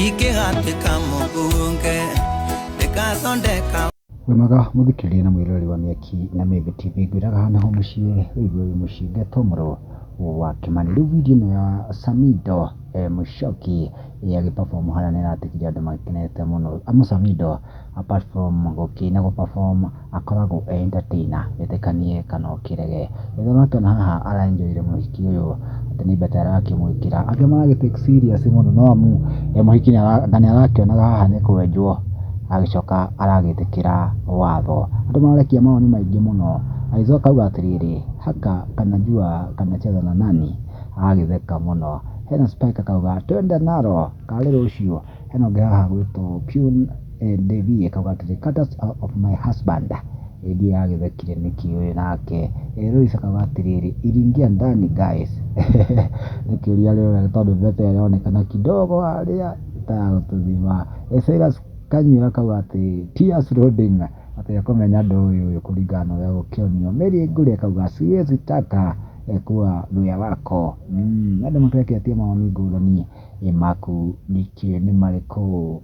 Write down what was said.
Ingĩgatuĩka mũmbunge ndĩgathondeka. Wĩ mwega mũthikĩrĩria na mwĩroreri wa Mĩaki na Mĩmbi TV, ngwĩraga haha nĩho mũciĩ wĩigue wĩ mũciĩ ngetwo mũrũ wa Kĩmani. Rĩu video ĩno ya Samidoh Mũchoki agĩ perform harĩa nĩ ĩratigire andũ makenete mũno. Amu Samidoh apart from gũkĩina gũ perform akoragwo e entertainer wĩtĩkanie kana ũkĩrege. Rĩrĩa ũrakĩona haha ara enjoy mũhiki ũyũ atĩ nĩ mbete arakĩmwĩkĩra. Angĩ maragĩ take serious mũno no amu mũhiki anga nĩ arakĩonaga haha nĩ kwenjwo agĩcoka aragĩtĩkĩra watho. Andũ mararekia mawoni maingĩ mũno. Isaac akauga atĩrĩrĩ, haka kanajua kanacheza na nani? Agagĩtheka mũno. Hena Spike akauga twende nalo karĩ rũciũ. Hena ũngĩ haha gwĩtwo Pune Devi akauga atĩrĩ cut us of my husband. Ĩ ndiũĩ agĩthekire nĩkĩ ũyũ nake. Lois akauga atĩrĩrĩ, iliingia ndani guys. Nĩ kĩũria arĩũria tondũ mbete ĩronekana kidogo harĩa ta ya gũtũthima. Cyrus Kanyuĩra akauga atĩ tears loading atĩ ekũmenya ndũĩ ũyũ kũringana na ũrĩa gũkĩonio. Mary Ngũrĩ akauga siwezi taka kuwa luya wako. Andũ makĩreketie mawoni ngũrani maku ndikĩũĩ nĩ marĩkũ.